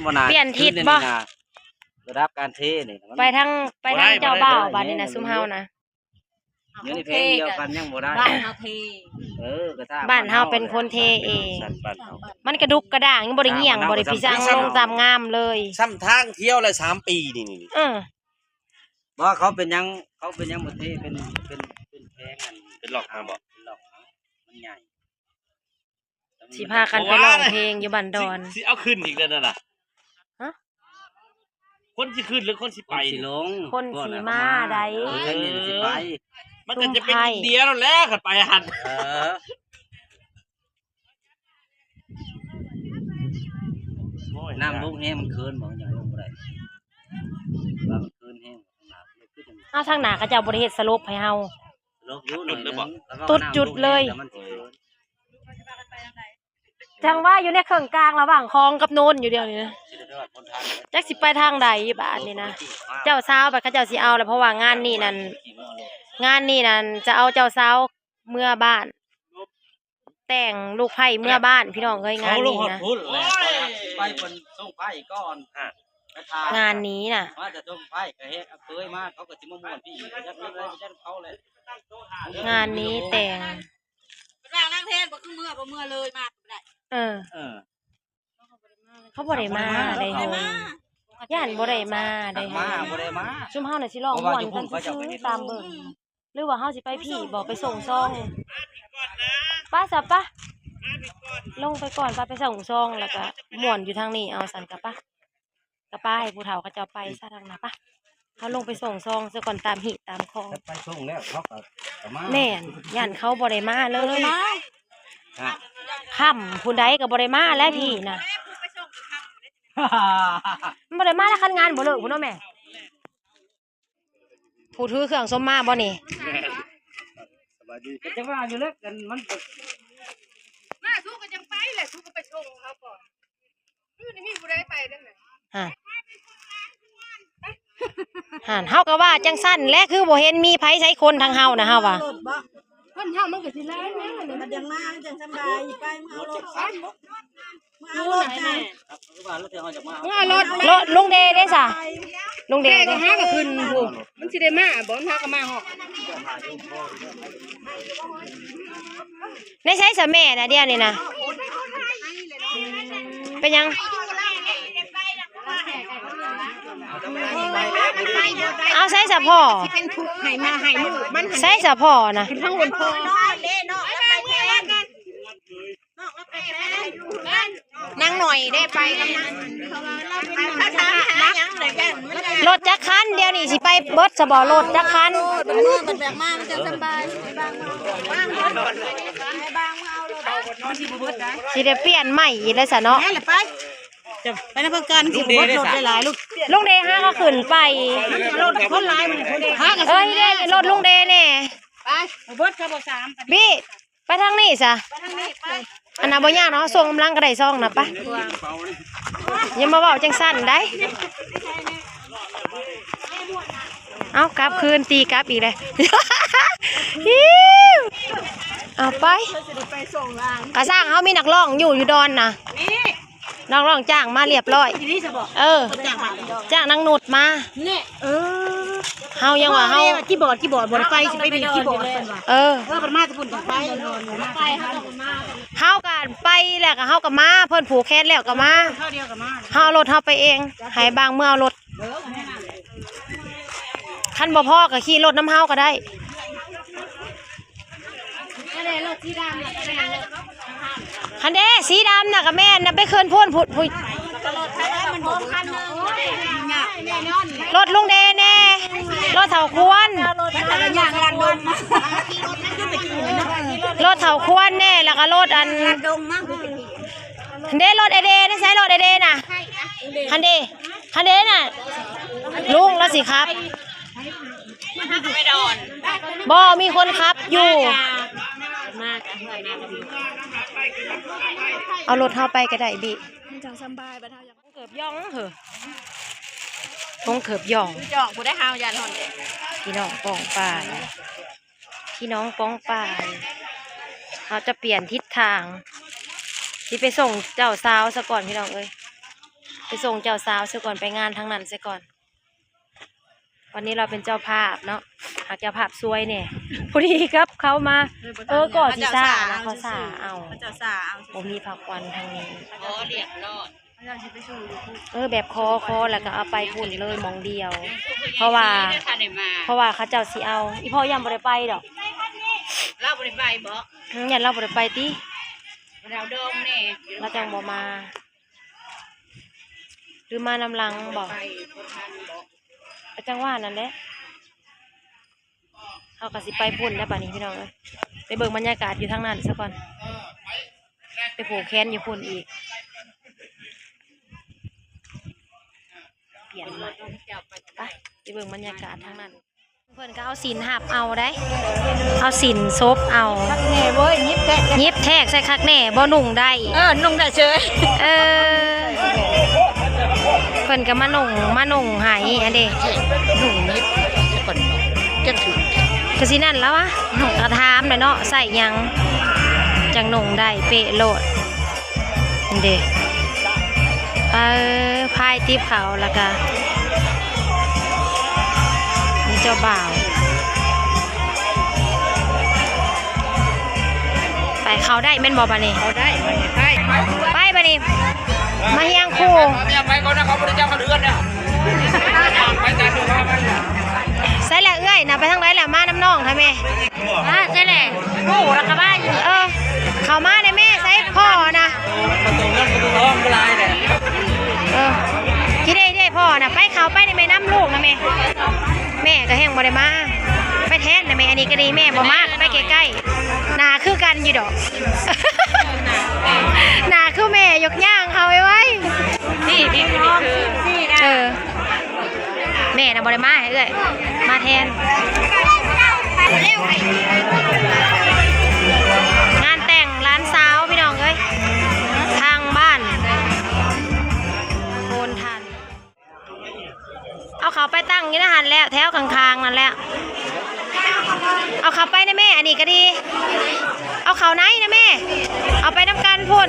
ບໍ່ໜ້າ ປ່ຽນທິດບໍ່? ຄືນນີ້ນະ ລະດັບການເທນີ້ ໄປທາງ ໄປທາງເຈົ້າບ່າວ ບໍ່ໄດ້ ບາດນີ້ນະ ບໍ່ໄດ້ ຊຸມເຮົານະ ຢູ່ໃນແຜງດຽວກັນຍັງບໍ່ໄດ້ ບ້ານເຮົາເທ ເອີ ກໍຖ້າ ບ້ານເຮົາເປັນຄົນເທເອງ ບ້ານເຮົາ ມັນກະດຸກກະດາງ ຍັງບໍ່ໄດ້ຍ່ຽງ ບໍ່ໄດ້ພິສັງລົງຕາມງາມເລີຍ ຊ້ຳທາງທ່ຽວລະສາມປີນີ້ ນີ້ ເອີ ບໍ່ ເຂົາເປັນຫຍັງ ເຂົາເປັນຫຍັງບໍ່ເທ ເປັນ ເປັນ ເປັນແຜງອັນ ເປັນລັອກມາບໍ່ ເປັນລັອກ ມັນໃຫຍ່ ຊິພາກັນໄປຮ້ອງເພງຢູ່ບ້ານດອນ ຊິ ຊິເອົາຂຶ້ນອີກແລ້ວນັ້ນນະ ຮະ ຄົນຊິຂຶ້ນຫຼືຄົນຊິໄປ ຄົນຊິລົງ ຄົນຊິມາໃດ ເອີ ທາງນີ້ຊິໄປ ມັນກໍຈະເປັນອິນເດຍແລ້ວແຫຼະ ຄັນໄປຫັ້ນ ເອີ ໂອ້ຍ ນ້ຳລົງແຮງມັນເຂີນບໍ່ ຍັງລົງບໍ່ໄດ້ ວ່າມັນເຂີນແຮງ ເອົາທາງໜ້າເຂົາເຈົ້າບໍ່ໄດ້ເຮັດສະຫຼົບໃຫ້ເຮົາ ສະຫຼົບຢູ່ໜ້ອຍໜຶ່ງ ຕຸດຈຸດເລີຍ ແຕ່ມັນຊິເຂີນ ຈັ່ງວ່າຢູ່ໃນເຄິ່ງກາງລະຫວ່າງຄອງກັບໂນນຢູ່ດຽວນີ້ນະ ຈັກຊິໄປທາງໃດບາດນີ້ນະ ເຈົ້າສາວບັດເຂົາເຈົ້າຊິເອົາລະ ເພາະວ່າງານນີ້ນັ້ນ ງານນີ້ນັ້ນຈະເອົາເຈົ້າສາວເມືອບ້ານ ແຕ່ງລູກໃພ້ເມືອບ້ານ ພີ່ນ້ອງເອີຍ ງານນີ້ນະ ໄປເພິ່ນສົ່ງໄພ້ກ່ອນ ງານນີ້ນະ ມາຈະສົ່ງໄພ້ກໍເຮັດເຄີຍມາ ເຂົາກໍຊິມາມ່ວນພີ່ອີກ ຈັກເລື່ອງໃດຈັກເຂົາແຫຼະ ງານນີ້ແຕ່ງ ເພິ່ນວ່ານາງແທນບໍ່ຄືເມືອ ບໍ່ເມືອເລີຍ ມາບໍ່ໄດ້ ເອີ ເອີ ເຂົາບໍ່ໄດ້ມາໃດເຮີ້ຍ ຢ້ານບໍ່ໄດ້ມາໃດເຮີ້ຍ ມາບໍ່ໄດ້ມາ ຊຸມເຮົານະຊິລອງມ່ວນກັນຊື່ໆ ຕາມເບິ່ງ ຫຼືວ່າເຮົາຊິໄປພີ້ບໍ່ ໄປສົ່ງຊອງ ໄປຊະ ໄປ ລົງໄປກ່ອນ ໄປ ໄປສົ່ງຊອງ ແລ້ວກະມ່ວນຢູ່ທາງນີ້ ເອົາຊັ້ນກະໄປ ກະປາໃຫ້ຜູ້ເຖົ້າເຂົາເຈົ້າໄປຊະທາງໜ້າປະ ເຮົາລົງໄປສົ່ງຊອງຊະກ່ອນຕາມຮີດຕາມຄອງ ໄປສົ່ງແລ້ວເຂົາກໍ ກໍມາ ແມ່ນ ຢ້ານເຂົາບໍ່ໄດ້ມາເລີຍ ບໍ່ໄດ້ມາ ຄ່ຳພຸ້ນໃດກໍບໍ່ໄດ້ມາແລ້ວ ພີ່ນະ ມັນບໍ່ໄດ້ມາແລ້ວ ຄັນງານບໍ່ເລີກພຸ້ນເນາະແມ່ ຜູ້ຖືເຄື່ອງຊົມມາບໍ່ນີ້ ແມ່ນ ສະບາຍດີ ກໍຈັ່ງວ່າຢູ່ແຫຼະ ກັນມັນ ມາ ສູກໍຈັ່ງໄປແຫຼະ ສູກໍໄປສົ່ງເຂົາກ່ອນ ຄືນີ້ມີຜູ້ໃດໄປເດ້ ຫັ້ນ ຫັ້ນ ເຮົາກໍວ່າຈັ່ງຊັ້ນແຫຼະ ຄືບໍ່ເຫັນມີໃຜໃສ່ຄົນທາງເຮົານະ ເຮົາວ່າ ຄົນເຮົາມັນກໍຊິຫຼາຍແມ່ນ ມັນຈັ່ງມາ ມັນຈັ່ງສະບາຍ ໄປ ມາເອົາລົດ ມາເອົາລົດ ເອົາລົດ ລົດລຸງເດເດ້ຊະ ລຸງເດ ແຕ່ກໍຫາກໍຂຶ້ນພຸ້ນ ມັນຊິໄດ້ມາບໍ່ ມັນຫາກໍມາຮອດ ໃນໃສສະແມ່ນະ ດຽວນີ້ນະ ເປັນຫຍັງ ເອົາໃສສະພໍ່ ໃສ່ສະພໍ່ນະ ນາງໜ້ອຍໄດ້ໄປກັບນາງ ລົດຈັກຄັນ ດຽວນີ້ຊິໄປເບິດຊະບໍ່ ລົດຈັກຄັນ ເອີ ມັນເມືອ ມັນແບກມາ ມັນຈະສະບາຍ ຊິໄດ້ປ່ຽນໃໝ່ອີກແລ້ວຊະເນາະ ແມ່ນແຫຼະ ໄປ ໄປນຳເພິ່ນກ່ອນ ຊິບໍ່ເບິດລົດຫຼາຍໆ ລູກ ລຸງເດຫາກໍຂຶ້ນໄປ ລົດຄົນຫຼາຍ ຫາກໍ ເອີຍ ລົດລຸງເດແດ່ ໄປ ເບິດກໍບໍ່ສາມ ບີ ໄປທາງນີ້ຊະ ໄປທາງນີ້ໄປ ອັນນັ້ນບໍ່ຍາກເນາະ ເຮົາສົ່ງກຳລັງກໍໄດ້ຊອງນະ ໄປ ຢ່າມາເວົ້າຈັ່ງຊັ້ນໄດ໋ ເອົາ ກັບຄືນ ຕີກັບອີກເລີຍ ເອົາໄປ ກະຊ່າງ ເຮົາມີນັກຮ້ອງຢູ່ ຢູ່ດອນນະ ນີ້ ນັກຮ້ອງຈ້າງມາລຽບລ້ອຍ ອີ່ຫຼີຊະບໍ່ ເອີ ຈ້າງມາ ຈ້າງນາງນຸດມາ ນີ້ ເອີ ເຮົາຍັງວ່າເຮົາ ຄີບອດ ຄີບອດ ບໍ່ໄດ້ໄປ ຊິໄປບີດຄີບອດເພິ່ນວ່າ ເອີ ເອີ ເພິ່ນມາແຕ່ພຸ້ນ ໄປ ເຮົາກໍໄປແລ້ວກໍເຮົາກໍມາ ເພິ່ນຜູກແຂນແລ້ວກໍມາ ເຮົາດຽວກໍມາ ເຮົາເອົາລົດເຮົາໄປເອງ ໃຫ້ບາງເມືອເອົາລົດ ຄັນບໍ່ພໍກໍຂີ່ລົດນຳເຮົາກໍໄດ້ ຫັ້ນເດ້ ສີດຳນະກະແມ່ນນະ ໄປຂຶ້ນພຸ້ນ ພຸ້ນ ພຸ້ນ ລົດລຸງເດແດ່ ລົດເຖົ້າຄວນ ລົດເຖົ້າຄວນແດ່ ແລ້ວກະລົດອັນ ຫັ້ນເດ້ ລົດເອເດ ໃສລົດເອເດນະ ຫັ້ນເດ້ ຫັ້ນເດ້ນະ ລຸງລາວຊິຂັບ ບໍ່ມີຄົນຂັບຢູ່ ເອົາລົດເຮົາໄປກໍໄດ້ບີ ມັນຈັ່ງສະບາຍ ບັດເຮົາຢາກ ເກີບຢອງເຮີ ຄົງເກີບຢອງ ຢອງຜູ້ໃດຫາວຢ້ານຮ້ອນເດ ພີ່ນ້ອງປ້ອງປາຍ ພີ່ນ້ອງປ້ອງປາຍ ເຮົາຈະປ່ຽນທິດທາງ ຊິໄປສົ່ງເຈົ້າສາວສາກ່ອນ ພີ່ນ້ອງເອີຍ. ໄປສົ່ງເຈົ້າສາວຊະກ່ອນ ໄປງານທາງນັ້ນຊະກ່ອນ. ວັນນີ້ເຮົາເປັນເຈົ້າພາບເນາະ ຫາກເຈົ້າພາບຊວຍແດ່ ພໍດີກັບເຂົາມາ. ເອີ ກໍຊິຊ້ານະ ເຂົາຊ້າເອົາ ເຂົາເຈົ້າຊ້າເອົາ ບໍ່ມີພາກວັນທາງນີ້. ອໍ ລຽບຮ້ອຍ. ເອີ ແບບຂໍ ຂໍແລ້ວກໍເອົາໄປພຸ້ນເລີຍໝ່ອງດຽວ ເພາະວ່າ ເພາະວ່າເຂົາເຈົ້າຊິເອົາ. ອີພໍ່ຢ້ານບໍ່ໄດ້ໄປດອກ. ລາວບໍ່ໄດ້ໄປບໍ? ອືມ ຢ້ານລາວບໍ່ໄດ້ໄປຕິ. ລາວດອງແດ່ ລາວຈັ່ງບໍ່ມາ. ຫຼືມານຳຫຼັງບໍ? ໄປບໍ່ທັນບໍ? ກໍຈັ່ງວ່ານັ້ນແຫຼະ. ເຮົາກໍຊິໄປພຸ້ນແລ້ວບາດນີ້ພີ່ນ້ອງເອີຍ. ໄປເບິ່ງບັນຍາກາດຢູ່ທາງນັ້ນຊະກ່ອນ ໄປຜູກແຂນຢູ່ພຸ້ນອີກ. ປ່ຽນໃໝ່ ໄປ ໄປເບິ່ງບັນຍາກາດທາງນັ້ນ. ເພິ່ນກໍເອົາສິນຮັບເອົາໄດ໋ ເອົາສິນສົບເອົາ. ແນ່ເວີຍ ຍິບແທກ ຍິບແທກໃສ່ຄັກແນ່ ບໍ່ນຸ່ງໄດ້. ເອີ ນຸ່ງໄດ້ເສີຍ. ເອີ ເພິ່ນກໍມານຸ່ງ ມານຸ່ງໃຫ້ຫັ້ນເດ້. ນຸ່ງຍິບກ່ອນ ຈັກຖືກ ກໍຊິນັ້ນລະວະ. ນຸ່ງ ກໍຖາມແຫຼະເນາະ ໃສ່ຫຍັງ ຈັ່ງນຸ່ງໄດ້ເປະໂລດ. ນີ້ເດ້ ເອີ ພາຍຕິບເຂົ້າ ແລ້ວກະມີເຈົ້າບ່າວ ໄປເຂົ້າໄດ້ແມ່ນບໍ່ບາດນີ້? ເຂົ້າໄດ້ ໄປ ໄປ ໄປບາດນີ້ ມາຮຽງຄູ່ ໄປກ່ອນນະ ເຂົາບໍ່ໄດ້ຈັບເຂົາເດືອນນະ ໄປຕາມເດີນທາງໄປ. ໃສລະເອື້ອຍນະ ໄປທາງໃດລະ ມານຳນ້ອງຫັ້ນແມ່. ມາໃສແຫຼະ ຮູ້ລະກະມາຢູ່. ເອີ ເຂົ້າມາແດ່ແມ່ ໃສພໍ່ນະ? ປະຕູເງິນປະຕູທອງກໍຫຼາຍແຫຼະ. ເອີ ທີ່ເດ້ ທີ່ເດ້ພໍ່ນະ ໄປເຂົ້າໄປໄດ້ແມ່ ນຳລູກນະແມ່. ແມ່ກໍແຮ່ງບໍ່ໄດ້ມາ ໄປແທນນະແມ່. ອັນນີ້ກໍດີ ແມ່ບໍ່ມັກໄປໃກ້ໆ ໜ້າຄືກັນຢູ່ດອກ ໜ້າຄືແມ່ ຍົກຍ່າງເຂົ້າໄວໆ. ນີ້ ນີ້ຄື ເອີ. ແມ່ນະບໍ່ໄດ້ມາໃຫ້ເອື້ອຍ ມາແທນ. ງານແຕ່ງຫຼານສາວພີ່ນ້ອງເອີຍ ທາງບ້ານໂພນທັນ. ເອົາເຂົ້າໄປຕັ້ງຢູ່ໃນຫັ້ນແຫຼະ ແຖວຂ້າງໆນັ້ນແຫຼະ. ເອົາເຂົ້າໄປນະແມ່ ອັນນີ້ກໍດີ. ເອົາເຂົ້າໃນນະແມ່ ເອົາໄປນຳກັນພຸ້ນ.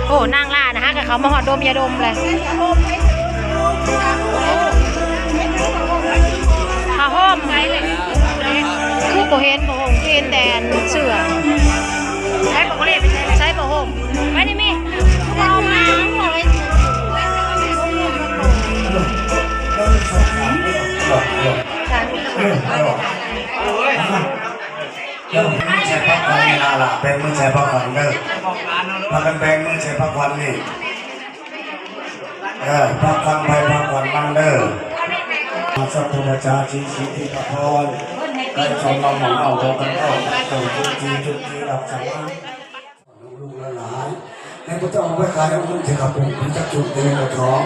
ໂອ້ ນາງຫຼ້ານະ ຫາກະເຂົ້າມາຮອດດົມຢາດົມແຫຼະ. ຜ້າຫົ່ມ ຄືບໍ່ເຫັນຜ້າຫົ່ມ ຄືເຫັນແຕ່ອັນເສື້ອ. ໃຊ້ຜ້າຫົ່ມ ໃຊ້ຜ້າຫົ່ມ ໄປນີ້ແມ່. ເຈົ້າ ໃສ່ຜ້າຂວັນນີ້ລະ ແບ່ງມືໃສ່ຜ້າຂວັນເດີ ພາກັນແບ່ງມືໃສ່ຜ້າຂວັນນີ້. ເອີ ພັກຟັງໃຜພັກຂວັນມັນເດີ. ສັບພະຍາຈາສີສິດທິພະພອນ ໄກ່ຊົນມາໝອງເອົາບໍ່ກັນເອົາ ເຈົ້າຈຸດຈີຈຸດຈີລັກສະມາ ລູກຫຼານຫຼາຍ ໃຫ້ພະເຈົ້າເອົາໄປຂາຍເອົາເງິນເສຍກັບຜູ້ທີ່ຈັກຊຸມເຕີນກະທອງ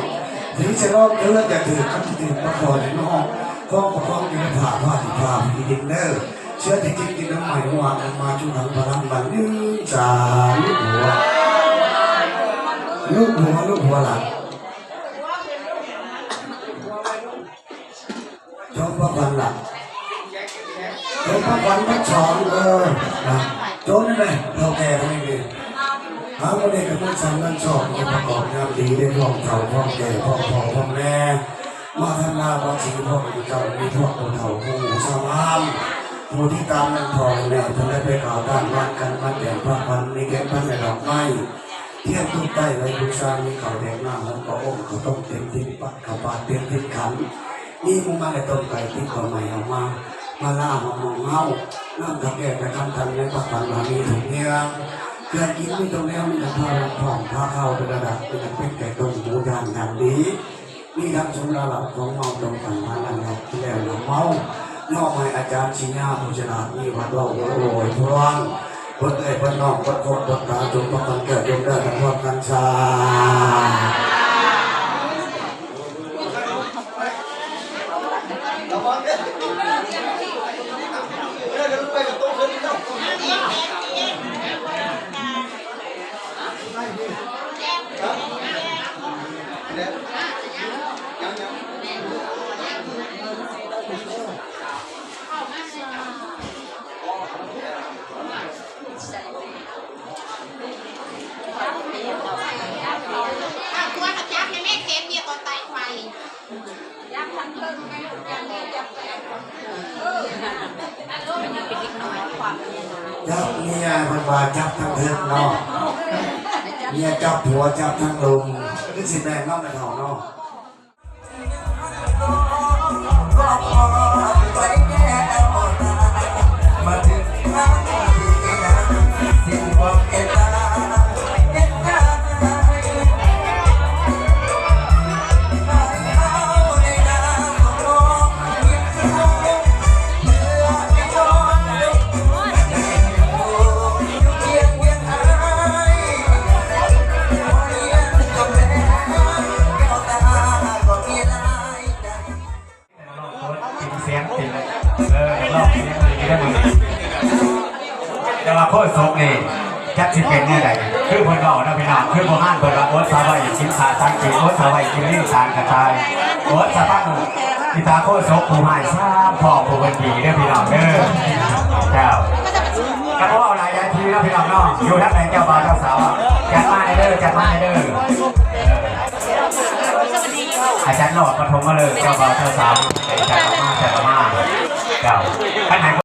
ທີ່ສະນອງເຕີນຈະຖືກຄຳທີ່ຖືກມາຂໍໃຫ້ນ້ອງ ຂອງປະຄອງຢູ່ໃນຜ້າຜ້າທີ່ຜ້າທີ່ດິນເດີ. ເຊື້ອທີ່ກິນກິນນ້ຳໃໝ່ ຫວານມາຈຸທັງພະລັງບັນ ສາທຸ ລູກຫົວ ລູກຫົວ ລູກຫົວຫຼານ ໂຈມພະຄວັນລະ ໂຈມພະຄວັນທັງສອງ ເອີ ນະ ໂຈມໄດ້ໄໝ ເຖົ້າແກ່ທັງນີ້ ເຮົາບໍ່ໄດ້ກະເງິນສາມເງິນສອງ ປະກອບງານດີໄດ້ພ້ອມເຖົ້າພ້ອມແກ່ ພ້ອມພໍ່ພ້ອມແມ່ ມາທຳນາບາສີພວກເຈົ້າ ມີພວກຜູ້ເຖົ້າຜູ້ຊາວງາມ ຜູ້ຕິດຕາມນຳພໍ່ແມ່ ເພິ່ນໄດ້ໄປກ່າວຕ້ານວາດກັນ ມາແຕ່ງພະຄວັນ ມີແກງພັນແລະດອກໄມ້ ທຽນທູບໄຕ້ໄວ້ບູຊາ ມີເຂົ້າແດງໜ້າ ຫົມປະອົງ ເຂົ້າຕົ້ມເຕັມທິດ ປັດເຂົ້າປາດເຕັມທິດຂັນ ມີໝູມາແລະຕົ້ມໄກ່ ຕິດເຂົ້າໃໝ່ເອົາມາ ມາລາຫອມໜອງເຮົາ ນ້ຳກະແກ້ວກະຄັນທັນ ໃນພະຄວັນວ່າມີທຸກເຮືອງ ເຄື່ອງກິນມີທຸກແນວ ມີທັງພາລະພ້ອມ ພາເຂົ້າເປັນລະດັບ ມີທັງເປັດໄກ່ຕົ້ມ ໝູຍ່າງຢ່າງດີ ມີທັງສຸລາເຫຼົ້າຂອງເມົາ ຕ້ອງກັນຫານັ້ນແລ້ວ ທີ່ແລ້ວນຳເມົາ ມອບໃຫ້ອາຈານສີຍາຜູ້ສະຫຼາດ ມີວັດເວົ້າໂອ້ຍພວງ ເບິດເອື້ອຍເບິດນ້ອງ ເບິດຄົນເບິດຕາ ຈົ່ງພາກັນແກ້ວຈົ່ງໄດ້ກັນພວມກັນສາ. ຍັງ ຈັບເມຍ ເພິ່ນວ່າຈັບທາງເທິງເນາະ ເມຍຈັບຜົວຈັບທາງລຸ່ມ ຄືຊິແມ່ນເນາະ ແມ່ເຖົ້າເນາະ. ເສຍງຕິ ເອີ ລອງເສຍງຕິໄດ້ມື້ນີ້ ແຕ່ວ່າໂຄສົກນີ້ ຈັກຊິເປັນແນວໃດ ຄືເພິ່ນເວົ້າເນາະພີ່ນ້ອງ ຄືພໍ່ຮ້ານເພິ່ນວ່າ ອົດສາໄວ້ກິນຊາສັງກີ ອົດສາໄວ້ກິນລີງສາງກະຕ່າຍ ອົດສາຟັງອີຕາໂຄສົກຜູ້ຮ້າຍສາມພໍ່ຜູ້ເພິ່ນດີເດີພີ່ນ້ອງເດີ. ເຈົ້າ ກໍບໍ່ເວົ້າຫຼາຍຍາຍທີເນາະພີ່ນ້ອງເນາະ ຢູ່ທາງໃດເຈົ້າບ່າວເຈົ້າສາວ ຈັດມາແດ່ເດີ ຈັດມາແດ່ເດີ. ເອີ ອາຈານຫຼອດປະຖົມມະເລີກ ເຈົ້າບ່າວເຈົ້າສາວ ຈັດມາ ຈັດມາ ເຈົ້າ ຄັນໃຫ້